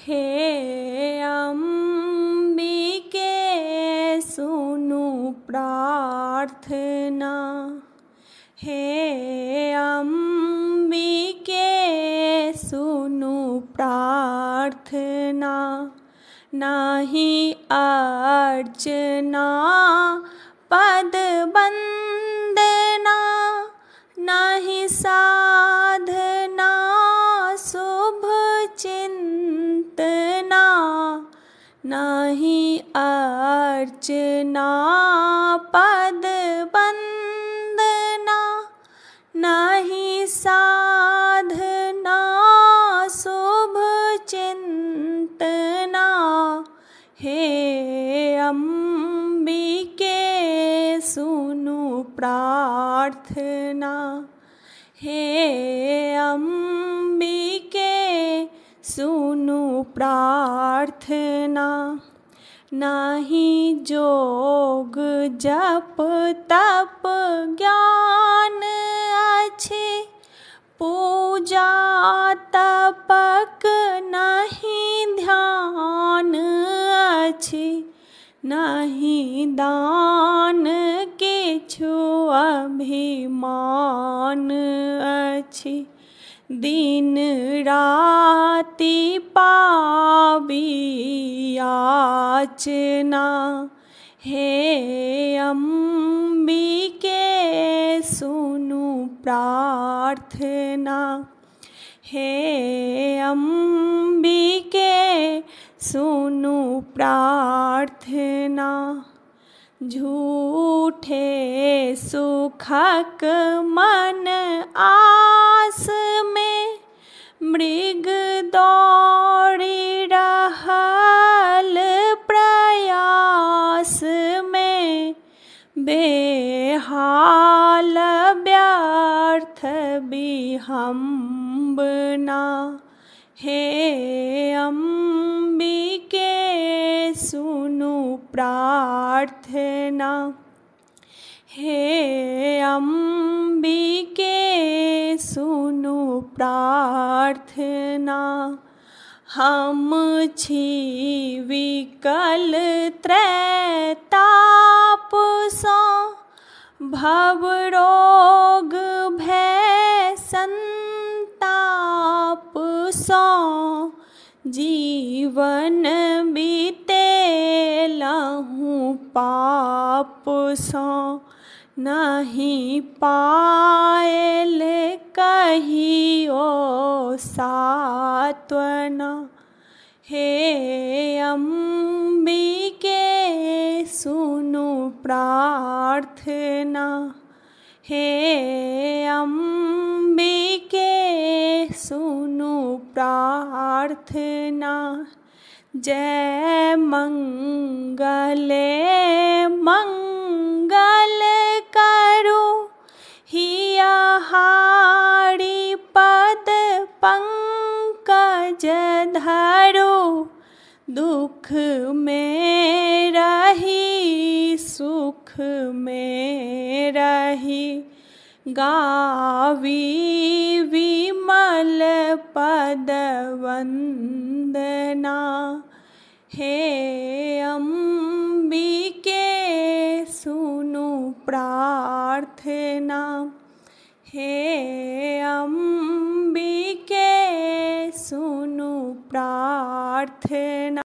हे अम्बिके सुनु प्रार्थना, हे अम्बिके सुनु प्रार्थना। नाही अर्चना पद बंदना, नाही साधना शुभ चिंतना। नाही अर्चना पद बंदना, नाही साधना शुभ चिंतना। हे अम्बिके सुनु प्रार्थना, हे अम्बिके सुनु प्रार्थना। नाही जोग जप तप ज्ञान अछि, पूजा तपक नहीं ध्यान अछि। नहीं दान किछु अभिमान अछि, दिन राति पाबी याचना। हे अम्बिके सुनु प्रार्थना, हे अम्बिके सुनु प्रार्थना। झूठे सुखक मन आस में, मृग दौड़ी रहल प्रयास में। बेहाल व्यर्थ विहम्बना, हे अम्बिके सुनु प्रार्थना, हे अम्बिके सुनु प्रार्थना। हम छी विकल त्रैताप सँ, भव रोग भय संताप सँ। जीवन बीतेलहुँ पाप सँ, नहीं पायल कहियो सात्वना। हे अम्बिके सुनु प्रार्थना, हे अम्बिके सुनु प्रार्थना। जय मंगले मंगल करू, हिया हारी पद पंकज धरू। दुख में रही सुख में रही, गावी विमल पद वंदना। हे अम्बिके सुनु प्रार्थना, हे अम्बिके सुनु प्रार्थना।